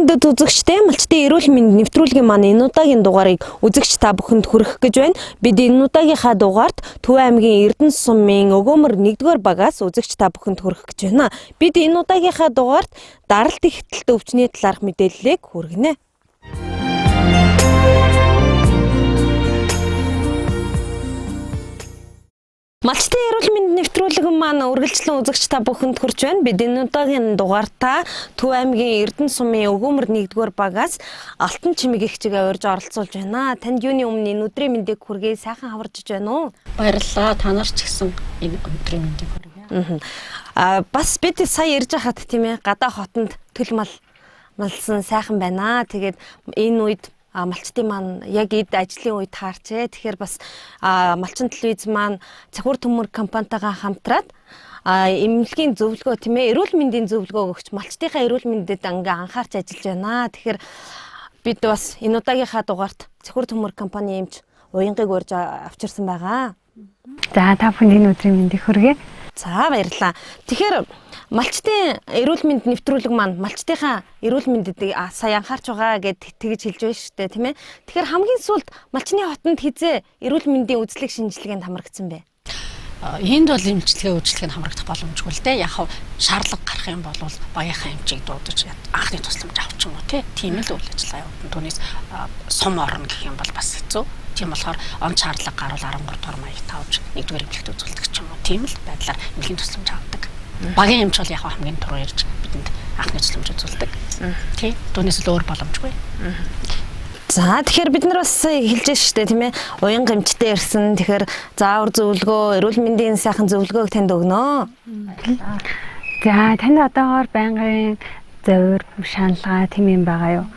Хүндэт үзэгчдээ Малчдын эрүүл мэнд нэвтрүүлгийн маань энэ удаагийн дугаарыг үзэгч та бүхэнд хүргэх гэж байна. Бид энэ удаагийнхаа дугаарт Төв аймгийн Эрдэнэ сумын Өгөөмөр 1-р багаас үзэгч та бүхэнд хүргэх гэж байна. Бид энэ удаагийнхаа дугаарт даралт ихтэлт өвчний талаарх мэдээллийг хүргэнэ. Малчдын эрүүл мэнд нэвтрүүлэг маань үргэлжлэн үзэгч та бүхэнд хүрч байна. Бид энэ удаагийн дугаартаа Төв аймгийн Эрдэнэ сумын Өгөөмөр 1-р багаас Алтан чимэг эгчийг урьж оролцуулж байна. Танд юуны өмнө энэ өдрийн мэндийг хүргэе. Сайхан хаварж байна уу? Баярлалаа. Та нар ч гэсэн энэ өдрийн мэндийг хүргье. Аа бас бид сая ярьж хахад тийм гадаа хотонд төл мал малсан сайхан байна. Тэгээд энэ үед малчдын маань яг эд ажлын үед таарчээ. Тэгэхээр бас малчин телевиз маань Цахиур төмөр компанитайгаа хамтраад эмнэлгийн зөвлөгөө тийм эрүүл мэндийн зөвлөгөө өгч малчдынхаа эрүүл мэндэд ингээ анхаарч ажиллаж байна. Тэгэхээр бид бас энэ удаагийнхаа дугаарт Цахиур төмөр компани эмч Уянгыг урьж авчирсан байгаа. За та бүхэнд энэ өдрийн мэндийг хүргэе. За баярлалаа. Тэгэхээр малчдын эрүүл мэнд нэвтрүүлэг маань малчдынхаа эрүүл мэндэд сая анхаарч байгаа гэд тэгж хэлж байна шүү дээ, тийм ээ. Тэгэхээр хамгийн сүүлд малчны хотонд хизээ эрүүл мэндийн үзлэг шинжилгээнд хамрагдсан бэ? Энд бол эмчилгээ үйлчилгээнд хамрагдах боломжгүй л дээ. Яг хав шаардлага гарах юм бол багийнхаа эмчийг дуудаж анхны тусламж авч юм уу те. Тийм л үйл ажиллагаа явуулна. Түүнээс сум орно гэх юм бол бас хэцүү. Тийм болохоор он шаардлага гарвал 13 дугаар маяг тавж нэгдүгээр эмнэлэгт үзүүлдэг ч юм уу. Тийм л байдлаар эмнэлгийн тусламж авдаг. Багийн эмч бол яг хамгийн түрүү ирж бидэнд анхны тусламж үзүүлдэг. Тий. Түүнээс л өөр боломжгүй. За тэгэхээр бид нар бас сая хэлж шүү дээ, тийм ээ. Уян гэмчтэй ирсэн. Тэгэхээр заавар зөвлөгөө, эрүүл мэндийн сайхан зөвлөгөөг танд өгнө. За танд одоогоор байнгын зовир, шаналгаа тийм юм байгаа юу?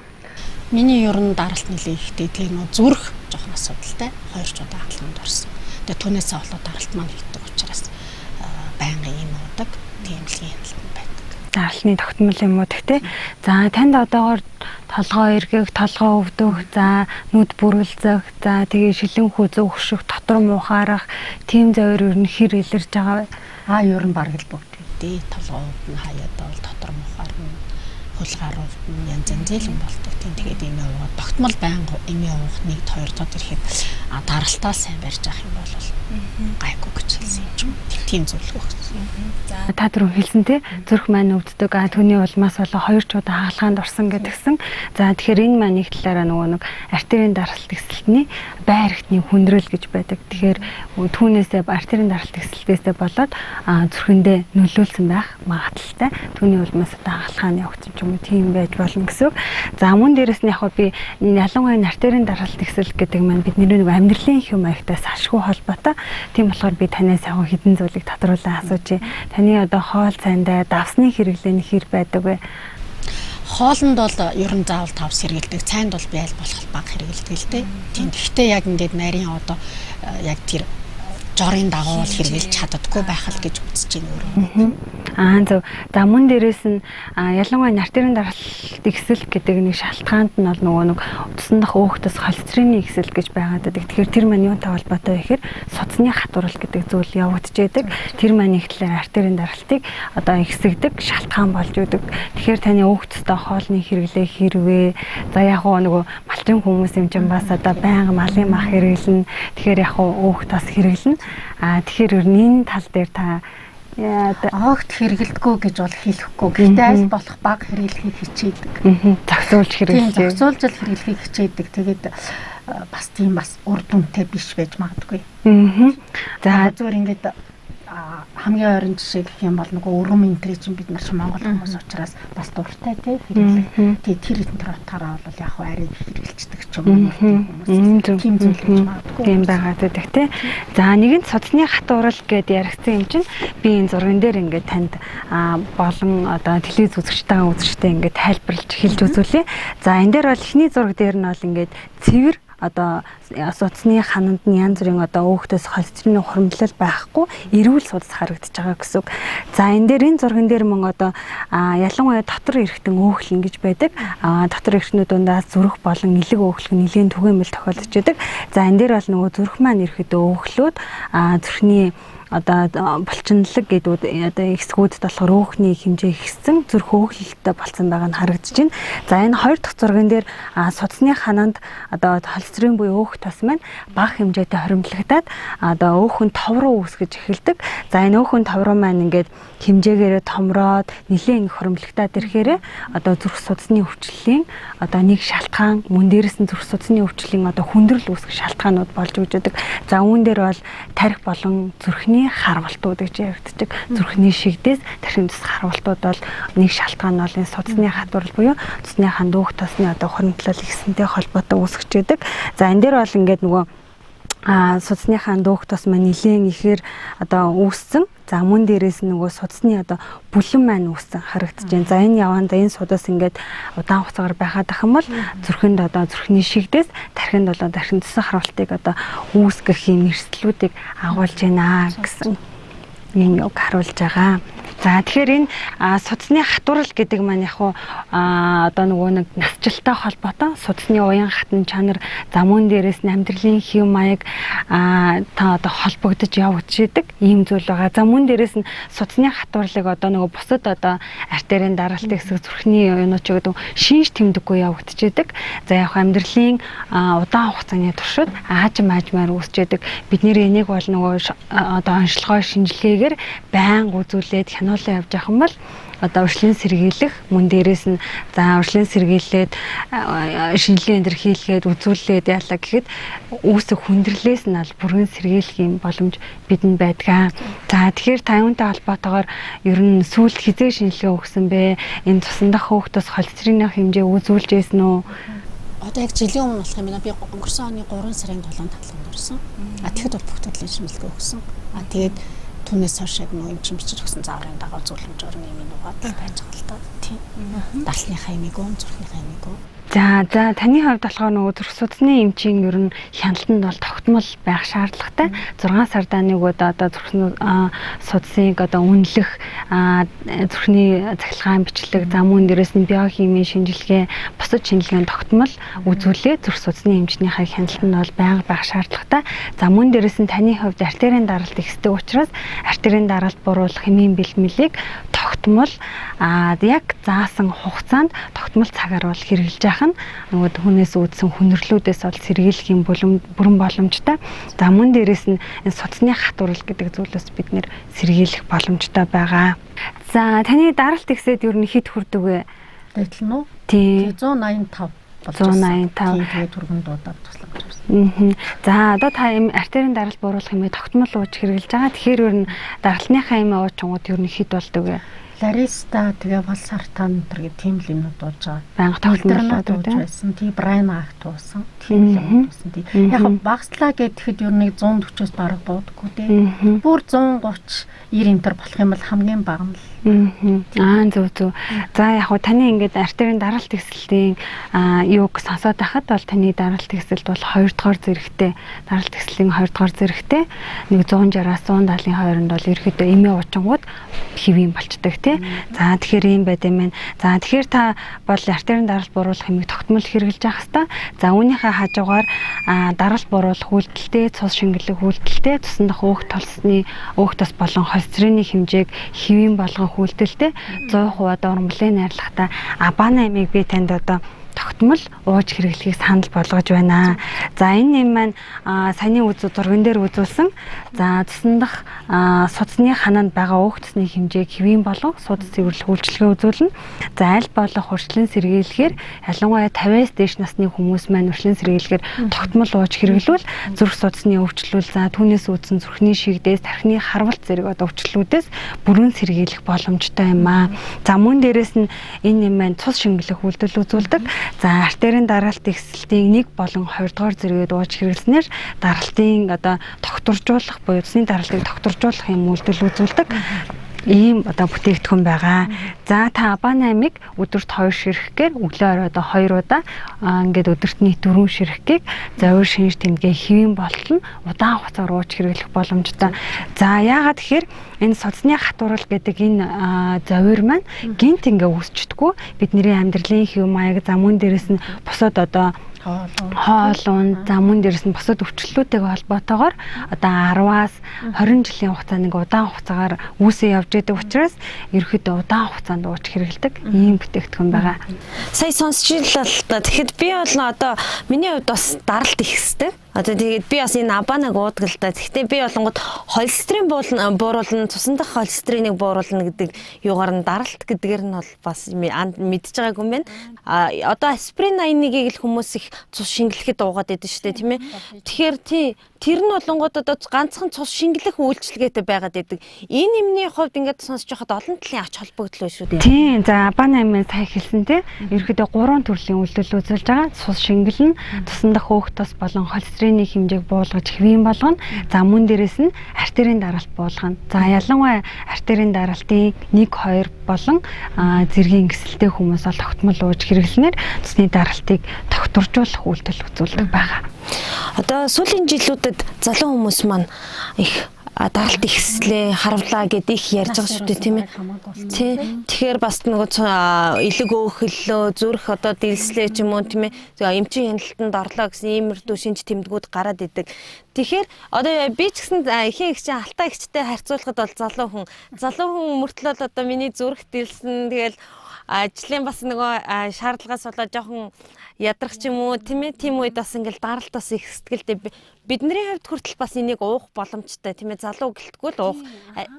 Миний ер нь даралт нэлээ ихтэй. Тэгээ нөө зүрх жоохон асуудалтай. 2 ч удаа хаалганд орсон. Тэгээ түүнээсээ болоод даралт маань хийдэг учраас байнгын юм уудаг. Тийм л хяналтанд байдаг. Даралтны тогтмол юм уу тэгтээ. За танд одоогоор толгой эргэх, толгой өвдөх, за нүд бүрэлзэх, за тэгээ шилэн хүзүү хөших, дотор муухаарах тийм зовир ер нь хэр илэрч байгаа вэ? Аа ер нь бараг л бүгд дээ. Толгой өвдөн хаяад бол дотор муухаарна, хулгаар өвдөн янз янзын юм болдог. Тийм тэгээд эми уугаад тогтмол байнга эми уух 1 2 тод ирэхэд даралтаа сайн барьж авах юм бол гайгүй гэж хэлсэн юм ч юм. Тийм зөвлөгөө өгсөн. Та түрүү хэлсэн те зүрх маань өвддөг, түүний улмаас болоо 2 ч удаа хагалгаанд орсон гэдгсэн. За тэгэхээр энэ маань нэг талаараа нөгөө нэг артерийн даралт ихсэлтний байр хэрэгтний хүндрэл гэж байдаг. Тэгэхээр түүнээсээ артерийн даралт ихсэлтээсээ болоод зүрхэндээ нөлөөлсөн байх магадлалтай. Түүний улмаас одоо хагалгаа нь явагдсан ч юм уу тийм байж болно гэсэн үг. За мөн дээрэс нь яг би ялангуяа артерийн даралт ихсэл гэдэг маань бидний нэг амьдралын хэв маягтай салшгүй холбоотой. Тийм болохоор би танаас яг хэдэн зүйлийг тодруулан асууж. Таны одоо хоол цайндаа давсны хэрэглээ нь хэр байдаг вэ? Хоолнд бол ер нь заавал тавс хэрэгэлдэг. Цайнд бол би аль болох бага хэрэгэлдэг л дээ. Тийм. Гэхдээ яг ингээд нарийн одоо яг тэр жорын дагуу л хэрэгэлж чаддаггүй байх л гэж үзэж байна өөрөө. Аа зөв. За мөн дээрэс нь ялангуяа артерийн даралт ихсэл гэдэг нэг шалтгаанд нь бол нөгөө нэг утсан дах өөх тус холестерины ихсэл гэж байгаад байдаг. Тэгэхээр тэр маань юунтай холбоотой вэ гэхээр судасны хатуурал гэдэг зүйл явагдаж байдаг. Тэр маань их талаар артерийн даралтыг одоо ихсэгдэг шалтгаан болж өгдөг. Тэгэхээр таны өөх тустай хоолны хэрэглээ хэрвээ за яг гоо нөгөө малчин хүмүүс юм чинь бас одоо байнга малын мах хэрэглэнэ. Тэгэхээр яг гоо өөх тус хэрэглэнэ. Аа тэгэхээр ер нь энэ тал дээр та Огт хэрэгэлдэггүй гэж бол хэлэхгүй. Гэхдээ аль болох бага хэрэглэхийг хичээдэг. Зохицуулж хэрэглэе. Зохицуулж л хэрэглэхийг хичээдэг. Тэгээд бас тийм бас үр дүнтэй биш байж магадгүй. За зүгээр ингээд хамгийн ойрон жишээ гэх юм бол нөгөө өрөм энтрий чинь бид нар чинь Монгол хүмүүс учраас бас дуртай тий хэрэглэх. Тэгээ тэр энэ утгаараа бол яг арай хэрэглэждэг ч юм уу хүмүүс. Тийм зүйл гэж магадгүй. Тийм байгаа гэдэг тий. За нэгэнт судасны хатуурал гэд яригдсан юм чинь би энэ зурган дээр ингээд танд болон одоо телевиз үзэгчтэйгээ үзэгчтэй ингээд тайлбарлаж хэлж үзүүлье. За энэ дээр бол эхний зураг дээр нь бол ингээд цэвэр одоо судасны хананд нь янз бүрийн одоо өөхтөөс холестерины хуримтлал байхгүй эрүүл судас харагдаж байгаа гэсэн үг. За энэ дээр энэ зурган дээр мөн одоо ялангуяа дотор эргэтэн өөхлөн гэж байдаг. Дотор эргэтнүүд дундаас зүрх болон элэг өөхлөх нь нэлээн түгээмэл тохиолдож байдаг. За энэ дээр бол нөгөө зүрх маань ерөөдөө өөхлөөд зүрхний одоо булчинлаг гэдэг одоо хэсгүүдэд болохоор өөхний хэмжээ ихссэн зүрх өөхлөлттэй болсон байгаа нь харагдаж байна. За энэ хоёр дахь зурган дээр судасны хананд одоо холестерин буюу өөх тос маань бага хэмжээтэй хоримтлагдаад одоо өөхөн тов руу үүсгэж эхэлдэг. За энэ өөхөн тов руу маань ингээд хэмжээгээрээ томроод нэлээн их хоримтлагдаад ирэхээр одоо зүрх судасны өвчлөлийн одоо нэг шалтгаан, мөн дээрээс нь зүрх судасны өвчлөлийн одоо хүндрэл үүсгэх шалтгаанууд болж өгч байдаг. За үүн дээр бол тарих болон зүрхний харвалтууд гэж яригддаг. Зүрхний шигдээс тархины тус харвалтууд бол нэг шалтгаан бол энэ судасны хатварл буюу цусны ханд өөх тосны одоо хуримтлал ихсэнтэй холбоотой үүсгэж байдаг. За энэ дээр бол ингээд нөгөө судасныхаа дүүх тос маань нэлээн ихээр одоо үүссэн. За мөн дээрээс нь нөгөө судасны одоо бүлэн маань үүссэн харагдаж байна. За энэ яваанда энэ судас ингээд удаан хугацаагаар байхад ах юм бол зүрхэнд одоо зүрхний шигдээс тархинд болоо тархин цэсэн харуултыг одоо үүсгэх юм эрсдлүүдийг агуулж байна гэсэн ийм үг харуулж байгаа. За тэгэхээр энэ судасны хатуурал гэдэг маань яг уу одоо нөгөө нэг насжилттай холбоотой судасны уян хатан чанар, за мөн дээрээс нь амьдралын хэв маяг та одоо холбогдож явагдчихэдэг ийм зүйл байгаа. За мөн дээрээс нь судасны хатуурлыг одоо нөгөө бусад одоо артерийн даралт хэсэг зүрхний юунууд ч гэдэг шинж тэмдэггүй явагдчихэдэг. За яг амьдралын удаан хугацааны туршид аажим аажмаар үүсчээдэг. Бид нэр энийг бол нөгөө одоо онцлогоо шинжилгээгээр байнга үзүүлээд хянуулан явж явах юм бол одоо урьдчилан сэргийлэх, мөн дээрээс нь за урьдчилан сэргийлээд шинжилгээ энэ төр хийлгээд үзүүлээд яалаа гэхэд үүсэх хүндрэлээс нь аль бүрэн сэргийлэх юм боломж бидэнд байдгаа. За тэгэхээр та юунтай холбоотойгоор ер нь сүүлд хизээ шинжилгээ өгсөн бэ? Энэ цусан дах хөөхтөөс холестерины хэмжээ үзүүлж байсан үү? Одоо яг жилийн өмнө болох юм байна. Би өнгөрсөн оны 3 сарын 7-нд хаалганд орсон. А тэгэхэд бол бүх төрлийн шинжилгээ өгсөн. А тэгээд түүнээс хойш яг нөгөө эмчин бичиж өгсөн зааврын дагуу зөвлөмжөөр нь юм угаад л байж байгаа л та. Тийм. Дарсныхаа имийг үү, зүрхнийхаа имийг үү. За таны хувьд болохоор нөгөө зүрх судасны эмчийн ер нь хяналтанд бол тогтмол байх шаардлагатай. 6 сардаа нэг удаа одоо зүрх судасыг одоо үнэлэх, зүрхний цахилгаан бичлэг, за мөн дээрээс нь биохимийн шинжилгээ, бусад шинжилгээний тогтмол үзүүлээ зүрх судасны эмчнийхээ хяналтанд бол байнга байх шаардлагатай. За мөн дээрээс нь таны хувьд артерийн даралт ихсдэг учраас артерийн даралт буруулах хэмээн бэлтгэлийг тогтмол яг заасан хугацаанд тогтмол цагаар бол хэрэглэж яах нь нөгөө хүнээс үүдсэн хүндрэлүүдээс бол сэргийлэх юм бүрэн боломжтой. За мөн дээрээс нь энэ судасны хатуурал гэдэг зүйлээс бид нэр сэргийлэх боломжтой байгаа. За таны даралт ихсэд ер нь хэд хүрдэг вэ? Дайтлан уу? Тийм. 185 болж байна. 185. Тэгээд түргэн дуудаад тусламж авсан. За одоо та эм артерийн даралт бууруулах юм тогтмол ууж хэрэглэж байгаа. Тэгэхээр ер нь даралтныхаа эм уучингууд ер нь хэд болдог вэ? Лариста тэгээ валсартан энэ гэх тийм л юмнууд ууж байгаа. Байнга тогтмол уудаг байсан. Тий брайн акт уусан. Тийм л юмнууд уусан. Тий. Яг багслаа гэхэд ер нь 140-оос бараг буудаггүй тий. Бүр 130 90 энэ төр болох юм бол хамгийн бага нь л. Аа зөв зөв. За яг хуу таны ингээд артерийн даралт ихсэлтийн юуг сонсоод байхад бол таны даралт ихсэлт бол 2 дугаар зэрэгтэй, даралт ихслийн 2 дугаар зэрэгтэй нэг 160-аас 170-ын хооронд бол ерөөхдөө эмээ уучингууд хэвийн болчдөг тий. За тэгэхээр ийм байд юм байна. За тэгэхээр та бол артерийн даралт бууруулах хэмиг тогтмол хэрэглэж явах хэвээр. За үүнийхээ хажуугаар даралт бууруулах үйлдэлтэй, цус шингэлэх үйлдэлтэй, цусан дах өөх толсны өөх тос болон холестерины хэмжээг хэвийн болгох үйлдэлтэй 100% одоо урмлын найрлагатай абана эмийг би танд одоо тогтмол ууж хэрэглэхийг санал болгож байна. За энэ нэм маань саяны үзүү зурган дээр үзүүлсэн. За цусан дах судасны хананд байгаа өөх цусны хэмжээг хэвийн болгох судас цэвэрлэх үйлчилгээ үзүүлнэ. За аль болох урьдчилан сэргийлэхээр ялангуяа 50-аас дээш насны хүмүүс маань урьдчилан сэргийлэхээр тогтмол ууж хэрэглүүл зүрх судасны өвчлөл, за түүнээс үүдсэн зүрхний шигдээс, тархины харвалт зэрэг одоо өвчлөлүүдээс бүрэн сэргийлэх боломжтой юм аа. За мөн дээрээс нь энэ нэм маань цус шингэлэх үйлдэл үзүүлдэг. За артерийн даралт ихсэлтийн 1 болон 2 дугаар зэрэгэд ууж хэрэглэснээр даралтын одоо тогтворжуулах буюу цусны даралтыг тогтворжуулах юм үйлдэл үзүүлдэг. Ийм одоо бүтээгдэхүүн байгаа. За та Абана 8-ыг өдөрт 2 ширхгээр, өглөө орой одоо 2 удаа ингээд өдөрт нийт 4 ширхгийг зовир шинж тэмдгээ хэвийн болтол нь удаан хугацаар ууж хэрэглэх боломжтой. За яагаад тэгэхээр энэ судасны хатуурал гэдэг энэ зовир маань гинт ингээ үүсчдэггүй, бидний амьдралын хэв маяг, за мөн дээрэс нь бусад одоо хоол унд, за мөн дээрэс нь бусад өвчлөлүүдтэйгээ холбоотойгоор одоо 10-аас 20 жилийн хугацаанд ингээ удаан хугацаагаар үүсээ явж идэг учраас ерөөхдөө удаан хугацаанд ууж хэрэглэдэг ийм бүтээгдэхүүн байгаа. Сая сонсч илээ л та. Тэгэхэд би бол одоо миний хувьд бас даралт их хэстэй. Одоо тэгээд би бас энэ Абанаг уудаг л да. Тэгэхдээ би болонгод холестерин бууруулна, цусан дахь холестериныг бууруулна гэдэг юугаар нь даралт гэдгээр нь бол бас мэдж байгаагүй юм байна. А одоо аспирин 81-ийг л хүмүүс их цус шингэлэхэд уугаад байдаг шүү дээ, тийм ээ. Тэгэхээр тий тэр нь болонгод одоо ганцхан цус шингэлэх үйлчилгээтэй байгаад байдаг. Энэ юмны хувьд ингээд сонсож байхад олон талын ач холбогдол байна шүү дээ. Тийм. За Абана 8-ын сая хэлсэн те. Ерөнхийдөө 3 төрлийн үйлдэл үзүүлж байгаа. Цус шингэлнэ, цусан дахь өөх тос болон холестерины хэмжээг буулгаж хэвийн болгоно. За мөн дээрэс нь артерийн даралт буулгана. За ялангуяа артерийн даралтын 1 2 болон зэргийн гэсэлтэй хүмүүс бол тогтмол ууж хэрэглэнээр цусны даралтыг тогтворжуулах үйлдэл үзүүлдэг байгаа. Одоо сүүлийн жилүүдэд залуу хүмүүс маань их даралт ихслээ, харавлаа гэд их ярьж байгаа шүү дээ, тийм ээ. Тий. Тэгэхээр бас нөгөө элэг өөхөллөө, зүрх одоо дэлслээ ч юм уу, тийм ээ. Эмчийн хяналтанд орлоо гэсэн иймэрдүү шинж тэмдгүүд гараад идэг. Тэгэхээр одоо би ч гэсэн эхийн эгч алтаа эгчтэй харьцуулахад бол залуу хүн. Залуу хүн мөртлөө одоо миний зүрх дэлсэн, тэгэл ажлын бас нөгөө шаардлагаас болоод жоохон ядрах ч юм уу, тийм ээ. Тийм үед бас ингээл даралт бас их сэтгэлдээ. Бидний хувьд хүртэл бас энийг уух боломжтой, тийм ээ. Залуу гэлтгүй л уух,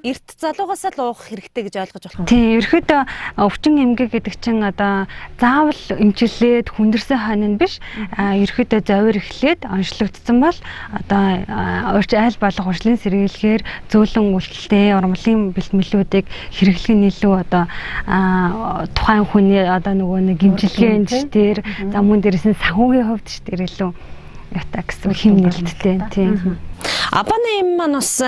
эрт залуугаас л уух хэрэгтэй гэж ойлгож болох юм. Тийм, ерөөхдөө өвчин эмгэг гэдэг чинь одоо заавал эмчилээд хүндэрсэн хойно нь биш, ерөөхдөө зовир эхлээд онцлогдсон бол одоо айл болох урьдчилан сэргийлэхээр зөөлөн үйлдэлтэй урмлын бэлтгэлүүдийг хэрэглэх нь илүү одоо тухайн хүний одоо нөгөө нэг эмчилгээнд дээр, за мөн дээрээс нь санхүүгийн хувьд ч тэр илүү ята гэсэн хэм нээлттэй, тийм. Абаны юм маань бас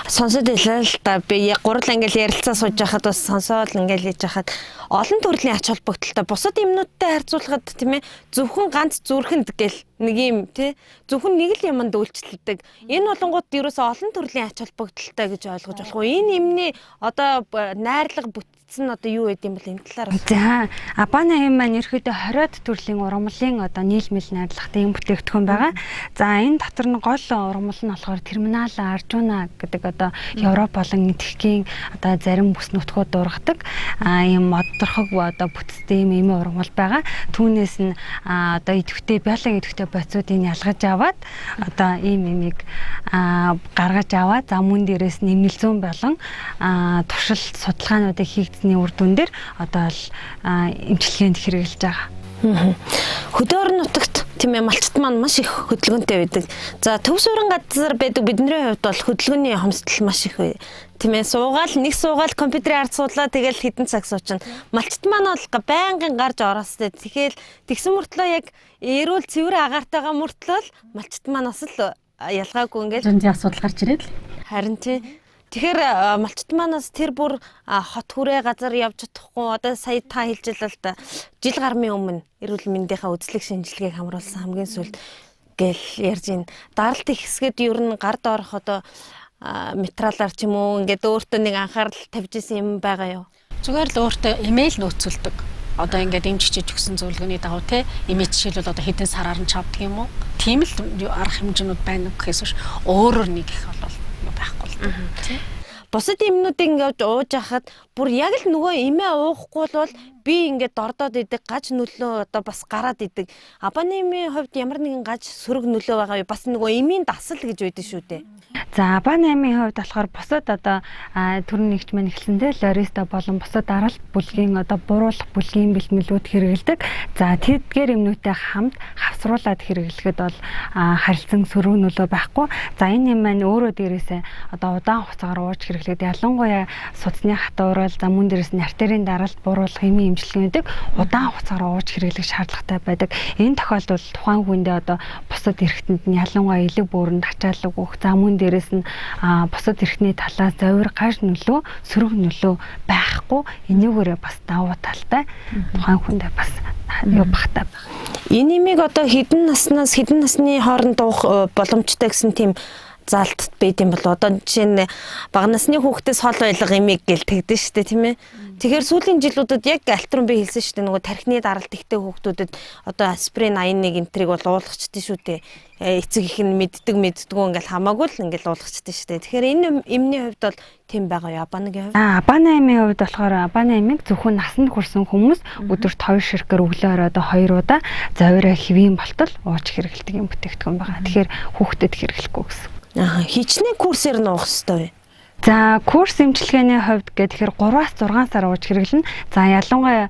сонсоод байлаа л да. Би гурал ингээл ярилцаа сууж байхад бас сонсоол ингээл хийж байхад олон төрлийн ач холбогдолтой. Бусад юмнуудтай харьцуулахад, тийм ээ, зөвхөн ганц зүрхэнд гэл нэг юм тий зөвхөн нэг л юмд үйлчлдэг. Энэ болонгууд ерөөсөө олон төрлийн ач холбогдолтой гэж ойлгож болох уу? Энэ юмны одоо найрлага бүтц нь одоо юу байд юм бол энэ талаар. За Абана юм маань ерөөхдөө 20-од төрлийн ургамлын одоо нийлмэл найрлагатай юм бүтээгдэхүүн байгаа. За энэ дотор нь гол ургамал нь болохоор терминал Аржуна гэдэг одоо Европ болон Энэтхэгийн одоо зарим бүс нутгууд дургадаг ийм модторхог одоо бүтцтэй ийм эмээ ургамал байгаа. Түүнээс нь одоо идэвхтэй биологи идэвхтэй бодисуудыг ялгаж аваад одоо ийм эмийг гаргаж аваад, за мөн дээрээс нь эмнэл зүүн болон туршил судалгаануудыг хийгдсэний үр дүн дээр одоо л эмчилгээнд хэрэглэж байгаа. Хөдөө орон нутагт, тийм ээ, малчт маань маш их хөдөлгөөнтэй байдаг. За төв суурин газар байдаг бидний хувьд бол хөдөлгөөний хомсдол маш их бай. Тийм ээ, суугаал нэг суугаал компьютерийн ард суулаа, тэгэл хэдэн цаг суучин. Малчт маань бол байнгын гарч ороостой. Тэгэхээр тэгсэн мөртлөө яг эрүүл цэвэр агаартайгаа мөртлөө малчт маань бас л ялгаагүй ингээл зөндийн асуудал гарч ирээд л. Харин тий. Тэгэхээр малчт манаас тэр бүр хот хүрээ газар явж чадахгүй. Одоо сая та хэлж байлаа л да. Жил гармын өмнө эрүүл мэндийнхаа үзлэг шинжилгээг хамруулсан хамгийн сүүлд гэл ярьж байна. Даралт их хэсгээд ер нь гард орох одоо метралаар ч юм уу ингээд өөртөө нэг анхаарал тавьж исэн юм байгаа юу? Зүгээр л өөртөө имэйл нөөцөлдөг. Одоо ингээд эмч хичээж өгсөн зөвлөгөөний дагуу те эмээ жишээлбэл одоо хэдэн сараар нь чавдаг юм уу? Тийм л арга хэмжээнүүд байна гэхээс биш өөрөөр нэг их бол байхгүй л дээ. Бусад юмнуудыг ингээд ууж хахад бүр яг л нөгөө эмээ уухгүй бол би ингээд дордоод идэг, гаж нөлөө одоо бас гараад идэг. Абаны эмийн хувьд ямар нэгэн гаж сөрөг нөлөө байгаа юу? Бас нөгөө эмийн дасал гэж байдаг шүү дээ. За Абаны эмийн хувьд болохоор бусад одоо түрүүний нэгч маань эхэлсэн те лориста болон бусад даралт бүлгийн одоо буруулах бүлгийн бэлтгэлүүд хэрэгэлдэг. За тэдгээр эмнүүтэй хамт хавсруулад хэрэглэхэд бол харилцан сөрөг нөлөө байхгүй. За энэ юм маань өөрөө дээрээсээ одоо удаан хугацаагаар ууж хэрэглээд ялангуяа судасны хатуурал бууруул, за мөн дээрээс нь артерийн даралт бууруулах эмийн эмчилгээнүүдийг удаан хугацаагаар ууж хэрэглэх шаардлагатай байдаг. Энэ тохиолдолд тухайн хүндээ одоо бусад эрхтэнд нь ялангуяа элэг бөөрөнд ачаалал өгөх, за мөн дээрээс нь бусад эрхтний талаас зовир гаж нөлөө, сөрөг нөлөө байхгүй энийгээрээ бас давуу талтай тухайн хүндээ бас юу багтай байх. Энэ имийг одоо хэдэн наснаас хэдэн насны хооронд уух боломжтой гэсэн тийм заалт байд юм болоо. Одоо жишээ нь бага насны хүүхдээс хол байлга имийг гэл тэгдэн штэ, тийм ээ. Тэгэхээр сүүлийн жилүүдэд яг альтрун би хэлсэн штэ, нөгөө тархины даралт ихтэй хүүхдүүдэд одоо аспирин 81 энтрийг бол уулгачдээ шүү дээ. Эцэг их нь мэддэг мэддгүү ингээл хамаагүй л ингээл уулгачдээ штэ. Тэгэхээр энэ эмний хувьд бол тийм байгаа юу, Абанагийн хувьд? Абана эмийн хувьд болохоор Абана эмийг зөвхөн насанд хүрсэн хүмүүс өдөрт 2 ширхгээр өглөө оройд 2 удаа зовироо хэвийн болтол ууж хэрэглэдэг юм бүтээгдэхүүн байгаа. Тэгэхээр хүүхдэд хэрэглэхгүй гэсэн. Аа, хичнээн курсээр нь уух ёстой вэ? За, курс эмчилгээний хувьд гэхээр 3-аас 6 сар ууж хэрэглэнэ. За, ялангуяа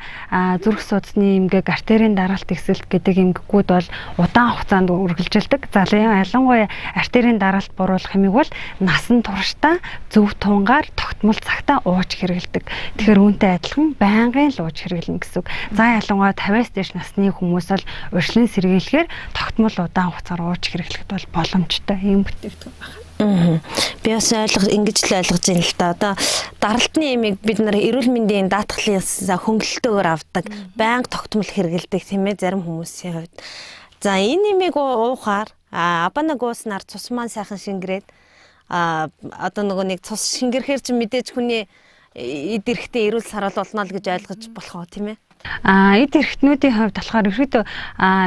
зүрх судасны эмгэг, артерийн даралт ихсэлт гэдэг эмгэгүүд бол удаан хугацаанд үргэлжилдэг. За, ялангуяа артерийн даралт бууруулах эмийг бол насан туршдаа зөв тунгаар тогтмол цагтаа ууж хэрэглэдэг. Тэгэхээр үүнтэй адилхан байнгын л ууж хэрэглэнэ гэсэн үг. За, ялангуяа 50-аас дээш насны хүмүүс бол урьдчилан сэргийлэхээр тогтмол удаан хугацаар ууж хэрэглэхэд бол боломжтой ийм бүтээгдэхүүн байна. Би бас ойлгож ингэж л ойлгож байна л да. Одоо даралтны эмийг бид нар эрүүл мэндийн даатгалын хөнгөлөлтөөр авдаг. Байнга тогтмол хэрэглэдэг, тийм ээ, зарим хүмүүсийн хувьд. За, энэ эмийг уухаар абанаг ууснаар цус маань сайхан шингэрээд, одоо нөгөө нэг цус шингэрхээр чинь мэдээж хүний эд эрхтээ эрүүл саруул болно л гэж ойлгож болох уу, тийм ээ? Эд эрхтнүүдийн хувьд болохоор ерөөдөө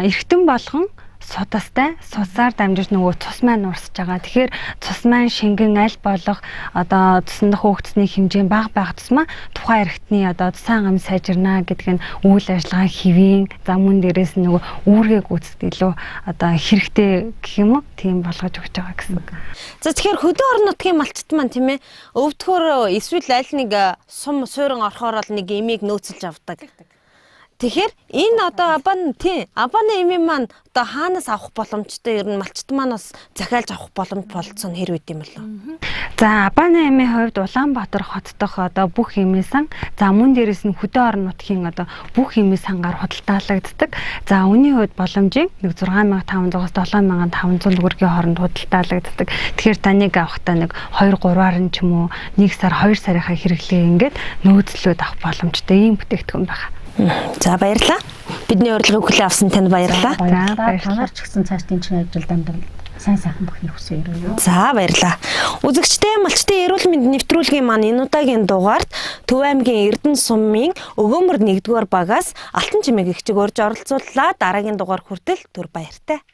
эрхтэн болгон судастай, судсаар дамжиж нөгөө цус маань урсж байгаа. Тэгэхээр цус маань шингэн аль болох одоо цусан дах хөөгдсөний хэмжээ бага байх тусмаа тухайн эрхтний одоо цусан ам сайжирна гэдэг нь үйл ажиллагаа хэвийн, за мөн дээрээс нь нөгөө үүргээ гүйцэтгэх илүү одоо хэрэгтэй гэх юм уу, тийм болгож өгч байгаа гэсэн үг. За, тэгэхээр хөдөө орон нутгийн малчт маань, тийм ээ, өвдөхөр эсвэл аль нэг сум суурин орохоор бол нэг эмийг нөөцөлж авдаг. Тэгэхээр энэ одоо абан тийм абаны эмийн маань одоо хаанаас авах боломжтой, ер нь малчт маань бас захиалж авах боломж болцсон хэр байд юм болоо? За, абаны эмийн хувьд Улаанбаатар хот дахь одоо бүх эмийн сан, за мөн дээрээс нь хөдөө орон нутгийн одоо бүх эмийн сангаар худалдаалагддаг. За, үүний хувьд боломжийн нэг 6500-аас 7500 төгрөгийн хооронд худалдаалагддаг. Тэгэхээр таныг авахдаа нэг 2 3-аар нь ч юм уу 1 сар 2 сарынхаа хэрэглээ ингээд нөөцлөөд авах боломжтой ийм бүтээгдэхүүн байна. За, баярлалаа. Бидний урилгыг хүлээн авсан танд баярлалаа. За, баярлалаа. Танаар ч гэсэн цааш тийм чинь ажил дандаа сайн сайхан бүхний хүсээ өрөөе. За, баярлалаа. Үзэгчдээ, малчдын эрүүл мэнд нэвтрүүлгийн маань энэ удаагийн дугаарт Төв аймгийн Эрдэнэ сумын Өгөөмөр 1-р багаас Алтан чимээг эгчиг урьж оролцууллаа. Дараагийн дугаар хүртэл түр баяртай.